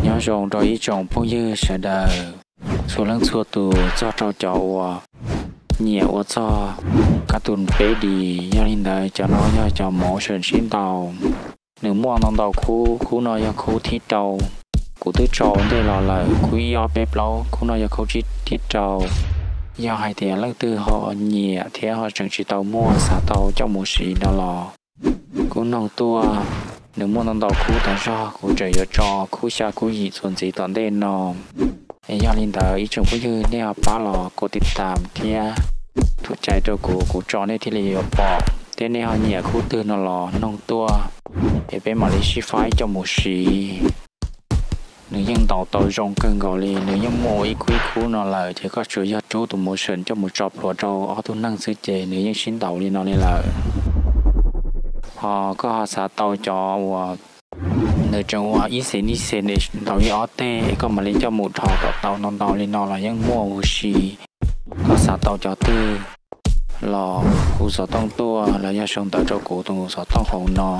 Nyob zoo rau ib tsoom phooj ywg sawv daws txhua leej txhua tus, txog rau cov uas nyiam ua txog kab tus peb D. Yog li ntawd cov no yog cov motion sib ntaus, nws muaj ntau ntau khub. Khub no yog khub thib rau, kuv twb tso ua ntej los lawm, khub ib ob peb plaub. Khub no yog khub thib rau. Yog hais tias leej twg ho nyiam thiab ho tseem tsis tau muaj, xav tau coj mus siv no los kuj noog tuaj. Nws muaj ntau ntau khub tas zog, kuv tseem yuav tso khub xya khub yim txuas ntxiv tom ntej no. Es yog li ntawd ib tsoom phooj ywg nej ho pab los kov tiv tam thiab thum cai rau kuv, kuv tso nej thiaj li yuav pom thiab nej ho nyiam khub twg no los noog tuaj, es peb mam li sib faib coj mus siv. Nws yeej ntaus tau zoo kawg nkaus li, nws yeej muaj ua ib khub ib khub no lawm, ces koj tsuas yog rub tus motion coj mus tso plhuav rau ob tug neeg xwb ces nws yeej sib ntaus li no li lawm. Ho koj ho xav tau cov uas nws tseem ua ib xes ib xes ntaus ib ob teg es koj mam li coj mus dhos kom tau ntau ntau li no los yeej muaj huv si. Koj xav tau cov twg los hu xov tooj tuaj los yog sau ntawv rau kuv tus xov tooj hauv no.